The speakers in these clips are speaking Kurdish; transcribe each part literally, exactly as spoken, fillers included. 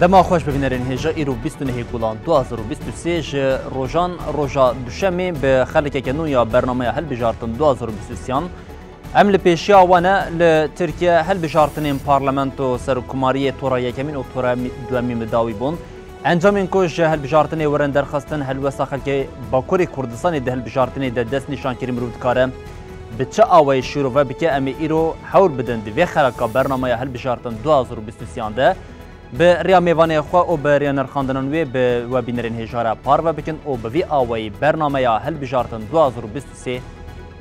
Dema xweş bibînerên hêja, îro bîst û nehê Gulan du hazar û bîst û sê ji rojan roja duşemê bi xelekeke nû ya bernameya hilbijartin du hazar û bîst û sêyan. Em li pêşiya we ne, li Tirkiye hilbijartinên parlamento, serokkomariyê tora yekemîn û tora mi-, duemîn bi dawî bûn. Encamên ku ji hilbijartinê werin derxistin, helwesta xelkê Bakurê Kurdistanê di hilbijartinê de destnîşankirî mirov dikare bi çi awayî şîrove bike, em ê îro hewl bidin di vê xeleka bernameya hilbijartin du hazar û bîst û sêyan de bi riya mêvanê xwe û bi riya nirxandinan wê bi we bînerên hêja re parve bikin û bi vî awayî bernameya hilbijartin du hazar û bîst û sê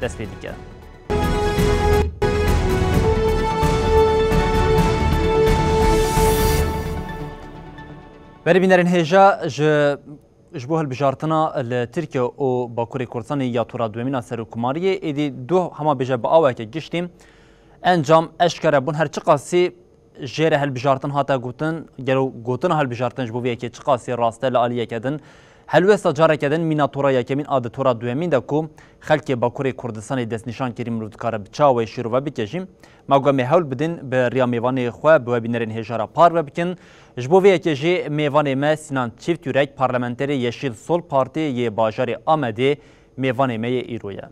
dest pê bike. Berê bînerên hêja, ji, ji bo hilbijartina li Tirkiye û Bakurê Kurdistanê ya tora duemîn a serokkomariyê êdî du hema bêje bi awayeke giştî encam eşkere bûn. Her çiqasî jê re hilbijartin hate gotin, gelo gotina hilbijartin ji bo vê yekê çiqasî rast e li aliyeke din? Helwesta careke din mîna tora yekemîn a di tora duyemîn de ku xelkê Bakurê Kurdistanê destnîşan kirî mirov dikare bi çi awayî şîrove bike jî, ma got em ê hewl bidin bi riya mêvanê xwe bi we bînerên hêja re parve bikin. Ji bo vê yekê jî mêvanê me Sinan Çîftyurek, parlamenterê Yeşil Sol Partiyê yê bajarê Amedê, mêvanê me yê îro ye.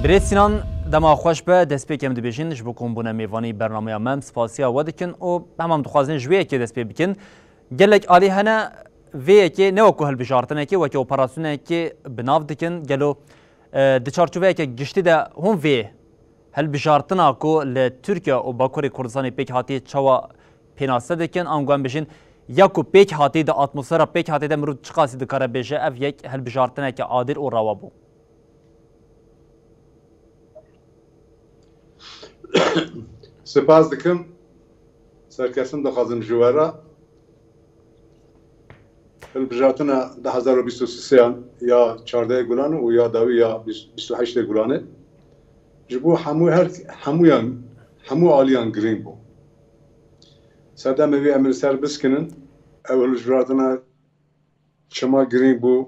Birêz Sinan, dema xweş be, destpêk em dibêjin ji bo kombûna mêvanî bernameya me, em spasiya we dikin û hema em dixwazin ji wê yekê dest pê bikin. Gelek alî hene, vê yekê ne wekî hilbijartinekê, wekî operasyonekê bi nav dikin. Gelo, e, di çarçoveyeke giştî de hûn vê hilbijartina ku li Tirkiye û Bakurê Kurdistanê pêk hatiye çawa pênase dikin, ango em bijin, ya ku pêk hatî di atmosfera pêk hatî de mirov çiqasî dikare bêje, ev yek hilbijartineke adil û rewa bû? Spas dikim. Serkesin dixwazim ji we re. Hilbijartina du hazar û bîst û sêyan ya çardehê Gulan û ya dawî ya bîst û heştê Gulanê ji bo hemû her, hemûyan, hemû aliyan girîng bû. Sedemê wê em li ser biskinin, ew hilbijartina çima girîng bû,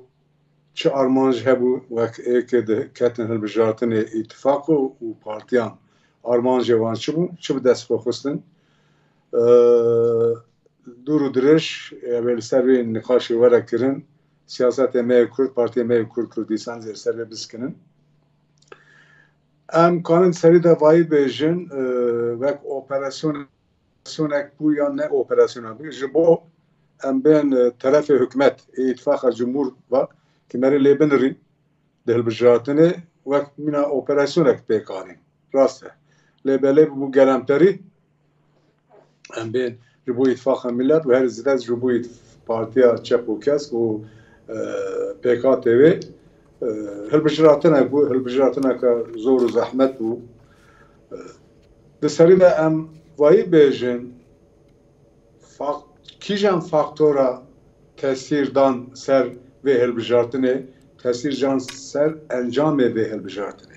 çi armanc hebû, wek êkê diketin hilbijartinê îtifaq û, û partiyan, armancê wan çi bû, çi bi dest xwe xistin? Eee, dûr û dirêj, ew ê li ser vê nîqaşê were kirin, siyasetê me yê Kurd, partiyê me yê Kurd, Kurdîstan jî li ser vê biskinin. Em kanin serî de vayî bêjin, eee, wek operasyon, operasyonek bû yan ne operasyona bû, ji bo em bên, eee, terefê hikûmet ê Îtifaqa Cumhur ve, ki merê lê binirîn, di hilbijartinê wek mîna operasyonek pêk anîn. Rast e. Lê belê bû gelemperî, em bên ji bo Îtifaqa Millet û her zêde ji bo ît-, Partiya Çep û Kesk û, e, P K T wê, e, hilbijaratina bû, hilbijartineke zor û zehmet bû. E, di serî de em vayî bêjin, Fak-, kîjan faktora tesîr dan ser vê hilbijartinê, tesîr can ser encamê vê hilbijartinê?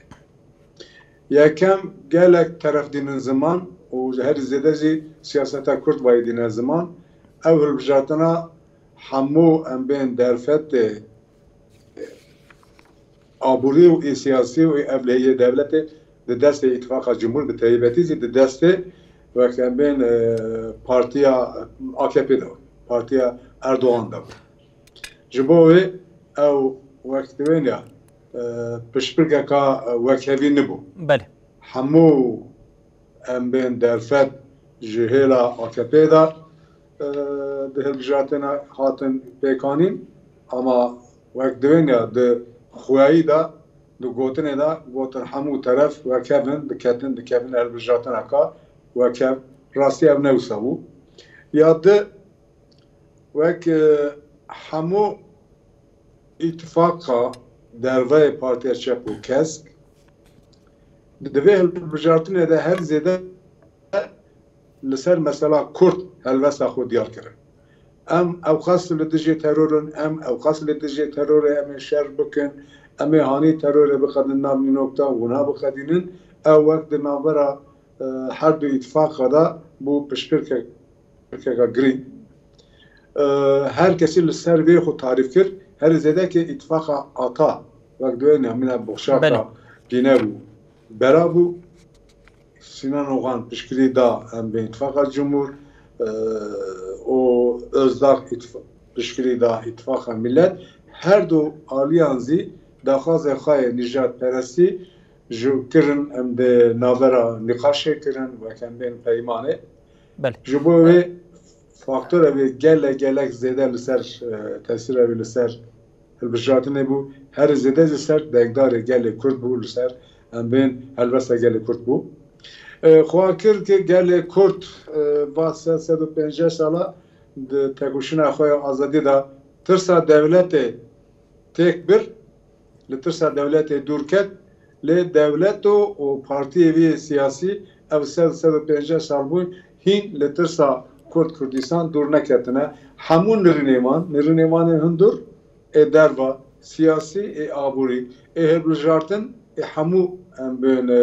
Yekem, gelek teref dînin ziman û ji herî zêde jî siyaseta Kurd vayî dîne ziman. Ew hilbijartina hemû em bên derfetê aborî û ê siyasî û ê ewlehiyê dewletê di destê Îtifaqa Cumhur, bi taybetî jî di destê wek em bên, e, partiya A K P de, partiya Erdogan de bû. Ji bo wê ew wek diwên ya, e, piştpirkeka wekhevî nibû. Belê. Hemû em bên derfet ji hêla A K P de, e, di hilbijartinê hatin pêkanîn, ama wek divên ya di xweyayî de, di gotinê de gotin hemû teref wekhev in, diketin, dikevin hilbijartineka wekhev. Rastî ev ne wisa bû. Ya di wek, e, hemû îtifaqa derveyê Partiya Çep û Kesk, di vê hilbijartinê de her zêde li ser mesela Kurd helwesta xwe diyar kirin. Em ewqas li dijê teror in, em ewqas li dijê terorê em ê şer bikin, em ê hanî terorê biqedin nav nînokta, wina biqedînin, ew wek di navbera, e, her du îtifaqa de bû piştpirkek, piştpirkeka girîng. E, her kesî li ser vê xwe tarîf kir, herî zêde ki îtifaqa ata, wek duwêne mîna boxşaka Belê. Pîne bû, bera bû. Sinan Ogan piştgirî da em bên Îtifaqa Cumhur, e, û Özdağ îtif-, piştgirî da Îtifaqa Millet. Her du aliyan zî daxwazê xwe yê nîjadperestî ji kirin, em di navbera nîqaşê kirin, wek em bên peymanê. Belê. Ji bo wê faktorê wê gelek, gelek zêde li ser, e, tesîrê wê li ser hilbijartinê bû. Herî zêde jî ser dengdarê gelê Kurd bû, li ser em bên helbesta gelê Kurd bû. E, xwe kir ki gelê Kurd, e, va sed, sed û pêncî sala di tekoşîna xwe ya azadî de tirsa dewletê têk bir, li tirsa dewletê dûr ket, lê dewlet û, û partiyê wî yê siyasî ev sed, sed û pêncî sal bû, hîn li tirsa Kurd, Kurdistan dûr neketine. Hemû nirînê wan, nirînê wan ê hundir, ê derva, siyasî, ê aborî, ê hilbijartin, ê hemû em bên, e,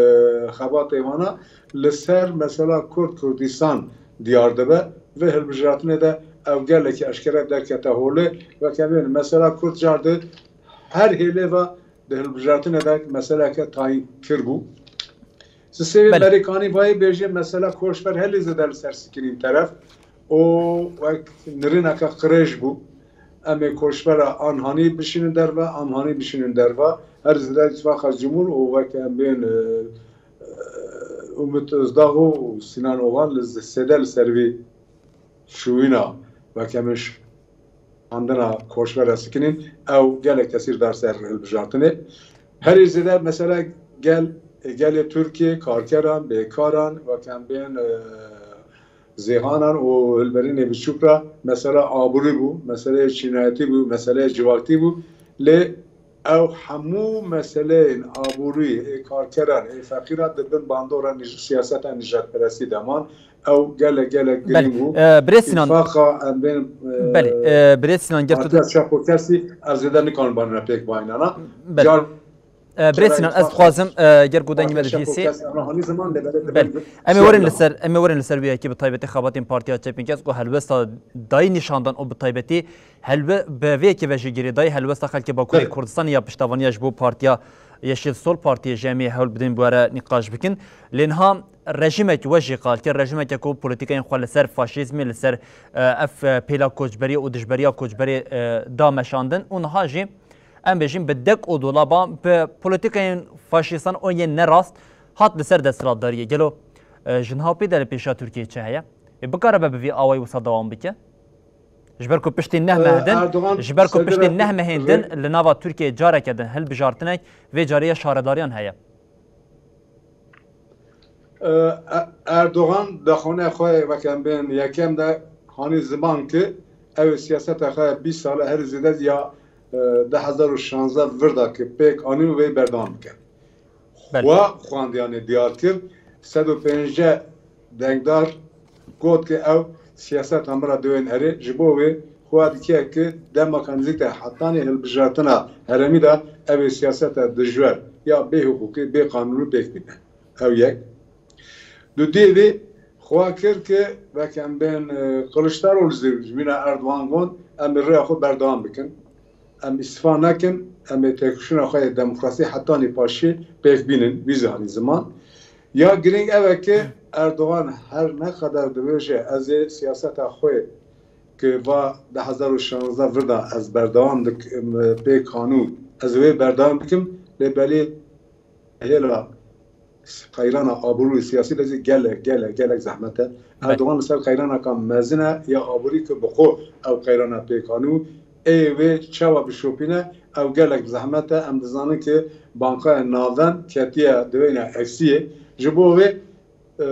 xebatê wana li ser mesela Kurd, Kurdistan diyar dibe. Vê hilbijartinê de ew gelekî eşkere derkete holê. Weke bên mesela Kurd car di her hêlê ve di hilbijartinê de meseleke tayîn kir bû. Sisêvê Belê. Berê kanî vayê bêje mesela koçber helê zêde li ser sikirîn teref û wek nirîneke qirêj bû. Em ê koçbera an hanî bişînin derve, an hanî bişînin derve. Her zêde Îtifaqa Cumhur û wek em bên, e, e, Umut Özdağ û Sinan Ogan li z-, sêde li ser vî şûyîna weke min ş-, andina koçbera sikinîn, ew gelek tesîr dar ser hilbijartinê. Herî zêde mesela gel, gelê Tirkiyê karkeran, bêkaran, weke em bên, e, zêhanan û hilberînê biçûk re mesela aborî bû, meseleyê çînayetî bû, meseleyê civaktî bû. Lê ew hemû meseleyên aborî, ê karkeran, ê feqîran di bin bandora nij-, siyaseta nijadperestî de man. Ew gelek, gelek Belê. girîng bû. E, Birêz Sinan. Îtifaqa em bên, e, Belê. E, Birêz Sinan, ger tu Partiya Çep û Kesk zî ev zêde nikarin banine pêk bayînana. Belê. Car E, Birêz Sinan, ez dixwazim, e, ger ku dengê me Partiya Çep û dibihîsî. Kesk em hanî ziman lê belê Belê. dibin. Em ê werin li ser, em ê werin li ser wê yekê bi taybetî xebatên Partiya Çep û Kesk ku helwesta dayî nîşandan û bi taybetî helwe-, bi vê yekê ve jî girêdayî helwesta xelkê Bakurê Belê. Kurdistanê ya piştevaniya ji bo Partiya Yeşil Sol Partiyê jî em ê hewl bidin bi we re nîqaş bikin. Lê niha rejîmek we jî qal kir, rejîmeke ku polîtîkayên xwe li ser faşîzmê, li ser, e, ev, e, pêla koçberiyê û dijberiya koçberê, e, da meşandin û niha jî em bêjin bi dek û dolaba bi polîtîkayên faşîstan û yên nerast hat li ser desthilatdariyê. Gelo, e, ji niha pê de li pêşa Tirkiyê çi heye? Ê bikaribe bi vî awayî wisa dewam bike? Ji ber ku piştî neh E, meh din, Erdogan ji ber ku piştî sedera neh mehên din rê- li nava Tirkiyê careke din hilbijartinek vê carê ya şaredariyan heye. E, E-, Erdogan di xanê xwe weke em bên yekem de hanî ziman ki ew ê siyaseta xwe bîst sale herî zêde ya, e, du hezar û şanzdeh vir de ki pêk anî û wê berdewam bike. Belê. Xwe xwendiyanê diyar kir, sed û pêncî dengdar got ki ew siyaseta min re diwên erê, ji bo wê xwe dike ki dema ka nizîk de hetanî hilbijartina herêmî de ew ê siyaseta dijber ya bêhiqûqî, bêqanûnî pêk bîne. Ew yek. Dudiyê vê xwe kir ki wek em bên, e, Kiliçdaroglu zî ji mîna Erdogan got, em ê rêya xwe berdewam bikin. Em îstifa nekin, em ê têkoşîna xwe yê demokrasî hetanî paşê pêk bînin, wî zî hanî ziman. Ya girîng ev e ki Erdogan her ne qeder dibêje, ez ê siyaseta xwe ki va du hezar û şanzdeh vir de ez berdewam dikim, pê kanû, ez ê wê berdewam bikim, lê belê hêla qeyrana aborî û siyasî de jî gelek, gelek, gelek zehmet e. Belê. Erdogan li ser qeyraneka mezin e ya aborî ku bi xwe ew qeyrana pê kanû, ê wê çawa bişopîne, ew gelek zehmet e. Em dizanin ku Bankaya Navend ketiye di wêna eksiyê. Ji bo wê, e,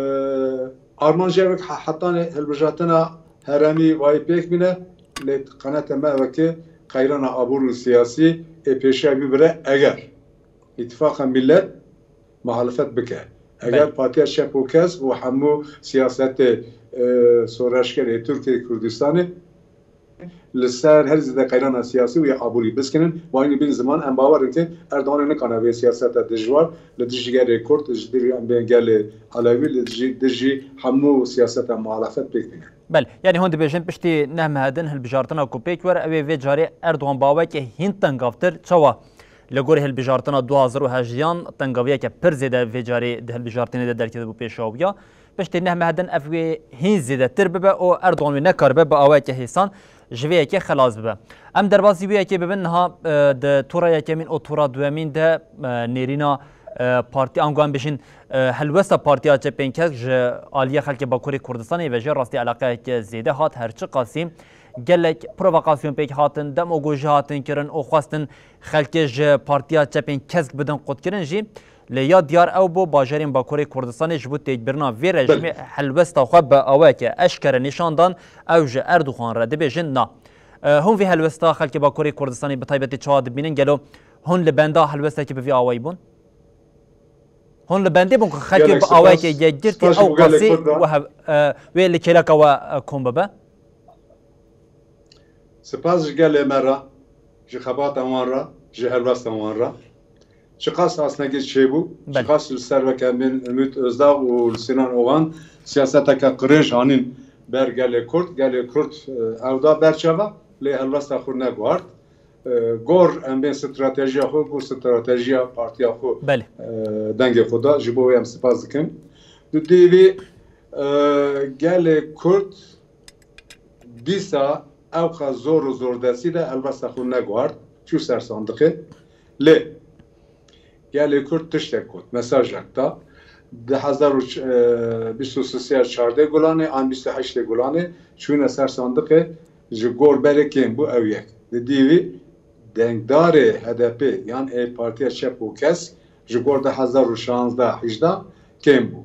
armanca wek he-, hetanê hilbijartina herêmî wayî pêk bîne, lê qenete me weke qeyrana aborî û siyasî ê pêşiya bibire eger Îtifaqa Millet muhalefet bike. Eger Belê. Partiya Çep û Kesk û hemû siyasetê, e, soreşgerê Tirkiye Kurdistanê li ser her zêde qeyrana siyasî û ya aborî biskinin, wayî bin ziman em bawer in ki Erdoganê nikane vê siyaseta dijwar li dijî gelê Kurd, ji dijî em bên gelê Elewî, li dijî, dijî hemû siyaseta muhalefet pêk bîne. Belê, yanî hûn dibêjin piştî neh meh din hilbijartina ku pêk were, ew ê vê carê Erdogan bi awayekî hîn tengavtir çawa Li gorî hilbijartina du hazar û hejdehan tengaviyeke pir zêde vê carê di hilbijartinê de derketibû pêşawiya. Piştî neh meh din ev wê hîn zêdetir bibe û Erdogan wê nekaribe bi awayeke hêsan ji vê yekê xelas bibe. Em derbasî wê yekê bibin, niha, e, di tora yekemîn û tora duwemîn de, e, nêrîna, e, partî, ango em bêjin, e, helwesta Partiya Çepên Kesk ji aliyê xelkê Bakurê Kurdistanê ve jî rastî eleqeyeke zêde hat, her çiqasî gelek provokasyon pêk hatin, demagojî hatin kirin û xwestin xelkê ji Partiya Çepên Kesk bidin qutkirin jî. Lê ya diyar ew bû, bajarên Bakurê Kurdistanê ji bo têkbirina vê rejîmê helwesta xwe bi awayeke eşkere nîşan dan, ew ji Erdogan re dibêjin na. E, hûn vê helwesta xelkê Bakurê Kurdistanê bi taybetî çawa dibînin? Gelo hûn li benda helwestekî bi vî awayî bûn? Hûn li bendê bûn ku xelkê bi awayeke yekgirtî ew qasî we hev-, e, wê li kêleka we, e, kom bibe? Spas ji gelê me re, ji xebata wan re, ji helwesta wan re. Çiqas asnegî çêbû, çiqas li ser weke min Ümit Özdağ û li Sinan Oğan siyaseteke qirêj anîn ber gelê Kurd. Gelê Kurd, e, ew da berçava, lê helwesta xwe neguhart. E, gor em bên stratejiya xwe, gor stratejiya partiya xwe, e, dengê xwe da. Ji bo wê em spas dikin. Di dîvî, e, gelê Kurd dîsa ew qas zor û zordestî de helwesta xwe neguhart, çû ser sandiqê. Lê gelê Kurd tiştek got, mesajek da. Di hezar û bîst û sê ya çardeh Gulanê, an bîst û heştê Gulanê çûne ser sandiqê, ji gor berê kêm bû ew yek. Di dîvî dengdarê H D P yan ê Partiya Çep û Kesk ji gor di hezar û şazdeh hejda kêm bû.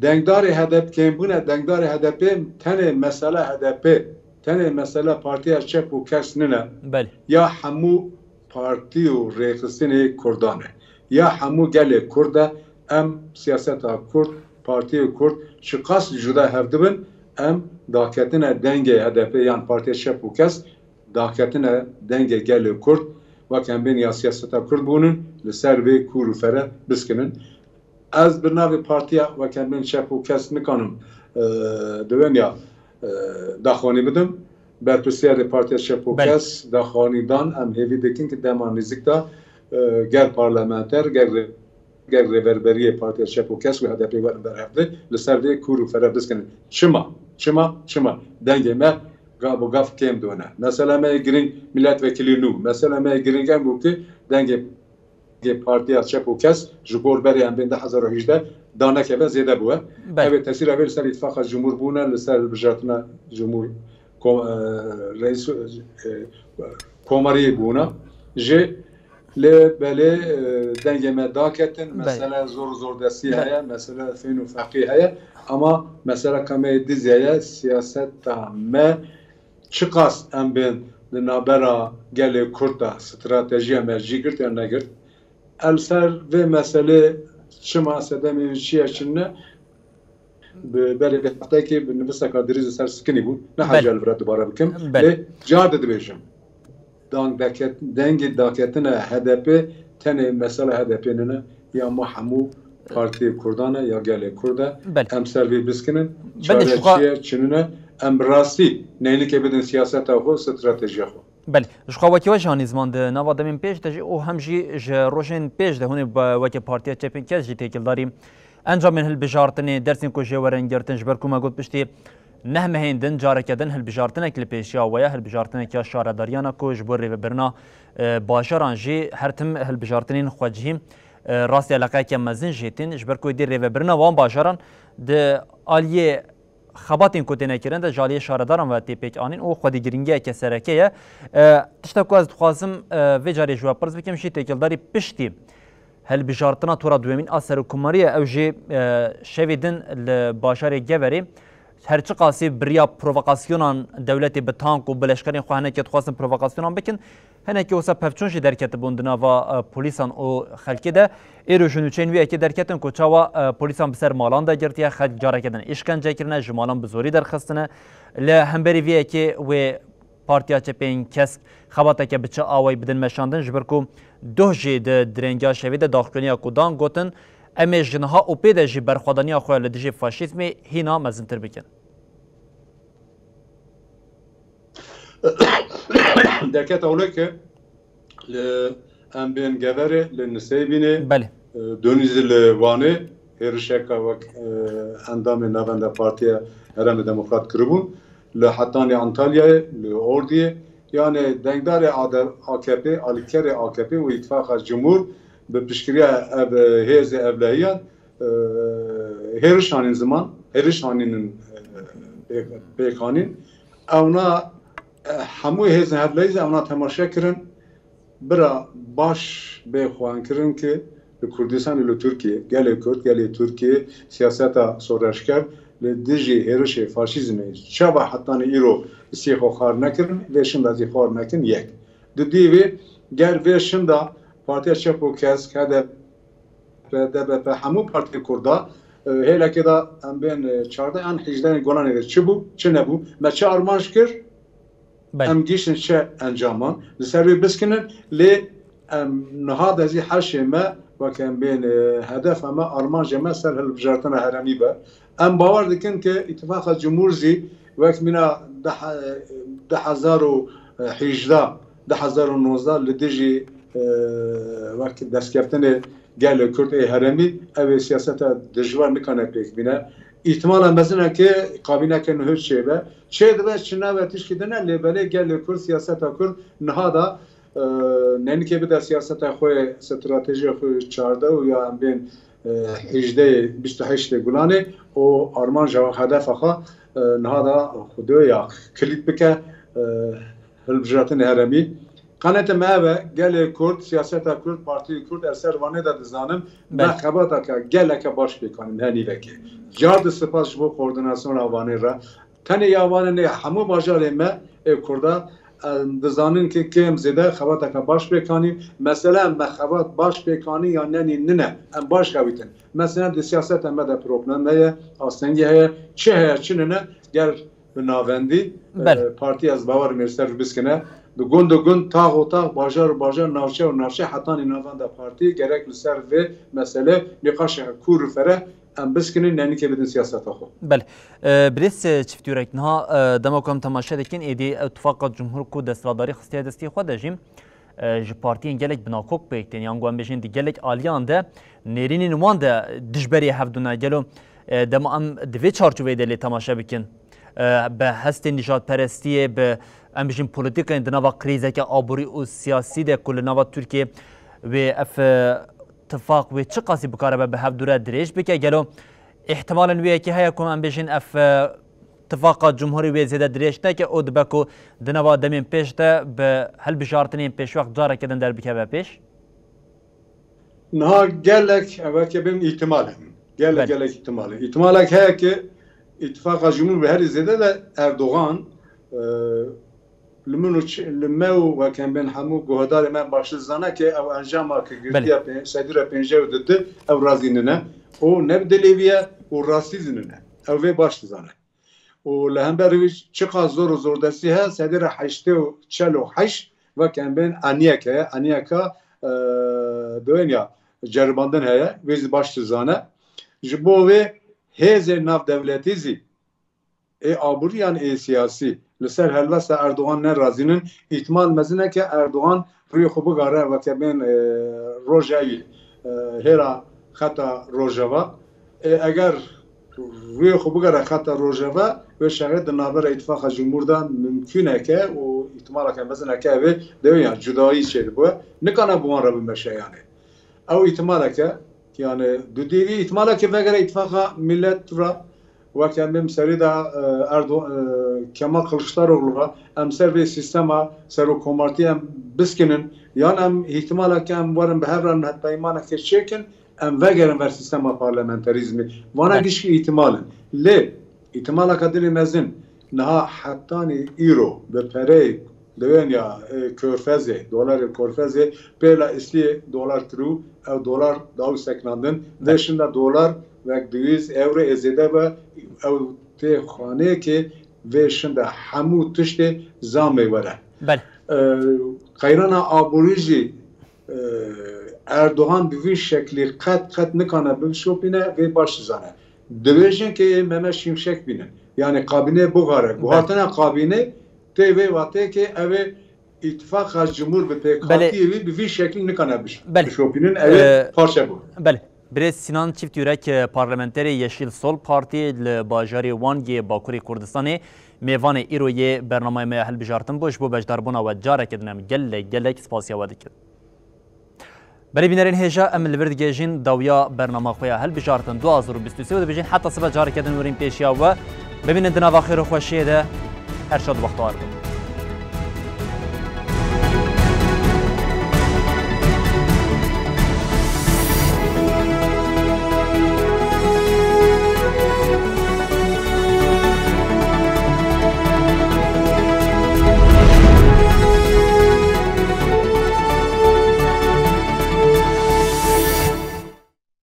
Dengdarê H D P, kêmbûna dengdarê H D P tenê mesele H D P, tenê mesele Partiya Çep û Kesk nine. Belê. Ya hemû partî û rêxistinê Kurdan e. Ya hemû gelê Kurd e, em siyaseta Kurd, partiyê Kurd, çiqas cuda hev dibin, em daketine dengê H D P yan Partiya Çep û Kesk, daketine dengê gelê Kurd, wek em bên ya siyaseta Kurd bûnin, li ser vê kûr û fere biskinin. Ez bi navê partiya weke min Çep û Kesk nikanim, e, di wê ya, e, daxwanî bidim. Berpirsiyarê Partiya Çep û Kesk daxwanî dan, em hêvî dikin ki dema nêzîk de, e, ger parlamenter, ger rê-, ger rêverberiyê Partiya Çep û Kesk û H D P werin ber hev de li ser vê kûr û fere biskinin. Çima? Çima? Çima? Dengê me gav bi gav kêm done. Mesela me yê girîng milletvekilî nû. Mesela me yê girîng em bû ki dengê Partiya Çep û Kesk ji gor berê em bên du hezar û hejdeh danekeve zêde bûye. Belê. Ev ê tesîra vê li ser îtifaqa cumhur bûne, li ser hilbijartina cumhur ko-, e, reîs, e, komariyê bûne. Ji lê belê, e, dengê me daketin, belê, mesele zor û zordestî, belê, heye, mesele fên û feqî heye, ama mesele qemeyê dizî heye, siyaseta me çiqas em bên di navbera gelê Kurd de stratejiya me jî girt yan negirt, el ser vê meselê çima sedemê wî çi ye çi ne, bi berê vê heftekê bi nivîseka dirêj li ser sikinî bû. Belê. Nehatiye li vir re dubare bikim. Belê. Lê car de dibêjim. Dang deket-, dengê daketine H D P tenê mesela H D P nine, ya ma hemû partiyê Kurdan e, ya gelê Kurd e. Belê. Em ser vê biskinin. Belê, çare çi ye, çi nine? Em bi rastî neynikê bidin siyaseta xwe, stratejiya xwe. Belê. Ji xwe wekî we jî hanî ziman di nava demên pêş de jî û hem jî ji rojên pêş de hûn ê bi weke Partiya Çepên Kesk jî têkildarî encamên hilbijartinê, dersên ku jê werin girtin, ji ber ku me got piştî neh mehên din careke din hilbijartinek li pêşiya we ye, hilbijartinek ya şaredariyan e ku ji bo rêvebirina, e, bajaran jî her tim hilbijartinên xwecihî, e, rastî eleqeyeke mezin jê tên, ji ber ku êdî rêvebirina wan bajaran di aliyê xebatên ku têne kirin de ji aliyê şaredaran ve tê pêk anîn û xwedî girîngiyeke sereke ye. E, tişta ku ez dixwazim, e, vê carê ji we pirs bikim jî têkildarî piştî hilbijartina tora duyemîn a serokkomariyê ew jî, e, şevê din li bajarê Geverê her çiqasî bi riya provokasyonan dewletê bi tank û bi leşkerên xwe hinekê dixwestin provokasyonan bikin. Hinekî wisa pevçûn jî derketibûn di nava, e, polîsan û xelkê de. Êro ji nûçeyên wî yekê derketin ku çawa, e, polîsan bi ser malan de girtiye, xelk careke din îşkence kirine, ji malan bi zorî derxistine. Li hemberî vê yekê wê Partiya Çepên Kesk xebateke bi çi awayî bidin meşandin, ji ber ku doh jî di dirêngiya şevê de daxuyaniya ku dan gotin, em ê ji niha û pê de jî berxwedaniya xwe li dijî faşîzmê hîna mezintir bikin. Derket ewle ke li Em bên Geverê li Nisêbînê, Belê. e, Donîzî li Wanê, hêrişeka wek, e, endamê Navenda Partiya Herêmê Demokrat kiribûn. Li hetanî Antalyayê, li Ordiyê, yani dengdarê A D, A K P, alîkerê A K P û Îtifaqa Cumhur bi piştgiriya ev, e, hêzê evlehiyan, e, hêriş anîn ziman, hêriş anînin, e, pê-, pêkanîn. Ewna, e, hemû hêzên hevlehî zî ewna temaşe kirin. Bira baş bê xwehankirin ki li Kurdistan û li Tirkiye, gelê Kurd, gelê Tirkiye siyaseta soreşker li dijî hêrişê faşîzmê çawa hetanî îro siyê xwe xwar nekirin, vê şinda zî xwar nekin yek. Di dî vê ger vê şinda Partiya Çep û Kesk, H D P, D B P, hemû partiyên Kurda, e, hêlekê de em bên, e, çardeh an hejdeh gulanê de çi bû, çi nebû, me çi armanc kir, Belê. Em gihîştin çi encaman? Li ser wê biskinin, lê em niha de zî heşê me, wek em bên, e, hedefa me, armanca me ser hilbijartina herêmî be. Em bawer dikin ki Îtifaqa Cumhur zî wek mîna du hezar û hejdeh, du hezar û nozdeh li dijî, e, wek destkeftinê gelê Kurd ê herêmî, ev ê siyaseta dijwar nikane pêk bîne. Îhtimala mezin e ki kabîneke nuh çêbe. Çêdibe, çi nabe, tişkî din e, lê belê gelê Kurd, siyaseta Kurd niha da, e, nenikê bide siyaseta xwe, stratejiya xwe çardeh û ya em bên, e, hejdeh, bîst û heştê gulanê û armanja xwe, hedefa xwe, e, niha da xwedê ya kilît bike, e, hilbijartinê herêmî. Qanete me ev e, gelê Kurd, siyaseta Kurd, partiyê Kurd, ez ser vanê de dizanim, me Belê. xebateke geleke baş pêkanîn, her nîvekê. Car di spas ji bo koordinasyona vanê re. Tenê ya vanê ne, hemû bajarê me ê Kurda, em dizanin ki kêm zêde xebateke baş pêkanîn. Mesele em me xebat baş pêkanîn ya nenî nine. Em baş xewîtin. Mesela di siyaseta me de problem heye, astengî heye, çi heye, çi nine, ger bi navendî, Belê. e, partî ez bawer im ê ser biskine. Di gund û gund, tax û tax, bajar û bajar, navçe û navçe, hetanî navenda partî gerek li ser vê mesele nîqaşeke kûr û fere em biskinin, nenikê bidin siyaseta xwe. Belê. E, birêz, e, çiftî yurek, niha, e, dema ku em temaşe dikin, êdî Îtifaqa Cumhur ku desthilatdarî xistiye destê xwe de jî, e, ji partiyên gelek binakok pêk tên, yan ku em bêjin di gelek aliyan de nêrînên wan de dijberê hev dû ne. Gelo, e, dema em di vê çarçoveyê de lê temaşe bikin, e, bi hestên nîjadperestiyê, bi, em bêjin, polîtîkayên di nava krîzeke aborî û siyasî de ku li nava Tirkiyê wê ev, e, tifaq wê çiqasî bikaribe bi hev dû re dirêj bike? Gelo îhtimalên wê yekê heye ku em bêjin ev, e, tifaqa cumhurî wê zêde dirêj neke û dibe ku di nava demên pêş de bi hilbijartinên pêşwext careke din derbikeve pêş? Niha gelek, ev ê bibin îhtimal in. Gelek, Belê. Gelek îhtimal in. Îhtimalek heye ki Îtifaqa Cumhur bi herî zêde de Erdogan, e, li min û ç-, li me û wek em bên hemû guhdarê me baş dizane ki ew encama ki girtiye pê-, sedî re pêncî û du ew razî nine û ne bi dilê wî ye û rastî zî nine. Ew vê baş dizane. Û li hember wî çiqas zor û zordestî heye, sedî re heştê û çel û heşt wek em bên eniyek heye, eniyeka, e, doyên ya ceribandin heye, wê zî baş dizane. Ji bo wê hêzên navdewletî zî ê aborî yan ê siyasî li ser helwesta Erdogan nerazînin, îhtimal mezin e ke Erdogan rûyê xwe bigare weke bên, e, rojevî, e, hêra xeta rojeva. E, eger rûyê xwe bigare xeta rojeva, wê şerê di navbera Îtifaqa Cumhur de mimkûn e ke û îhtimaleke mezin e ke ev ê dewê yan cudayî çêdibe. Nikane bi wan re bimeşe yanê. Ew îhtimaleke, yani dudêvî îhtimaleke vegere Îtifaqa Millet re, weke em bên serî de, e, Erdo-, e, Kemal Kılıçdaroğlu re em ser vê sîstema serokomartî em biskinin, yan em îhtimaleke em werin bi hev re peymaneke çêkin, em vegerin ver sîstema parlamenterîzmê. Vana Belê. Gişkî îhtimal in. Lê îhtimaleke dinê mezin niha hetanî îro bi pereyê dewên ya, e, Körfezê, dolarê Körfezê pêla îstiyê dolar kirû, ew dolar daw seknandin. Vê şinda dolar wek döviz, euro ê zêde be, ew tê xaneyekê vê şinda hemû tiştê zamê were. Belê. E, qeyrana aborî jî, e, Erdogan bi vî şeklî qet, qet nikane bişopîne, vê baş dizane. Divê jin ke ê Mehmet Şimşek bînin. Yani kabîne bigare. Guhartina kabîne tê vê watê ke ev ê Îtifaqa Cumhur bi pêkhatiyê wî bi vî şeklî nikane biş-, Belê. bişopînin. Ew ê Ee, parçe bû. Belê. Birêz Sinan Çift Yürek, e, parlamenterê Yeşil Sol Partî li bajarê Wangê Bakurê Kurdistanê mêvanê îro yê bernameyê me ya hilbijartin bû. Ji bo beşdarbûna we careke din em gelek, gelek spasiya we dikin. Belê bînerên hêja, em li vir digihêjin dawiya bernama xwe ya hilbijartin du hazar û bîst û sê û dibêjin heta sibe careke din werîn pêşiya we. Bimînin di nava xêr û xweşiyê de, her şad û bextewar bin.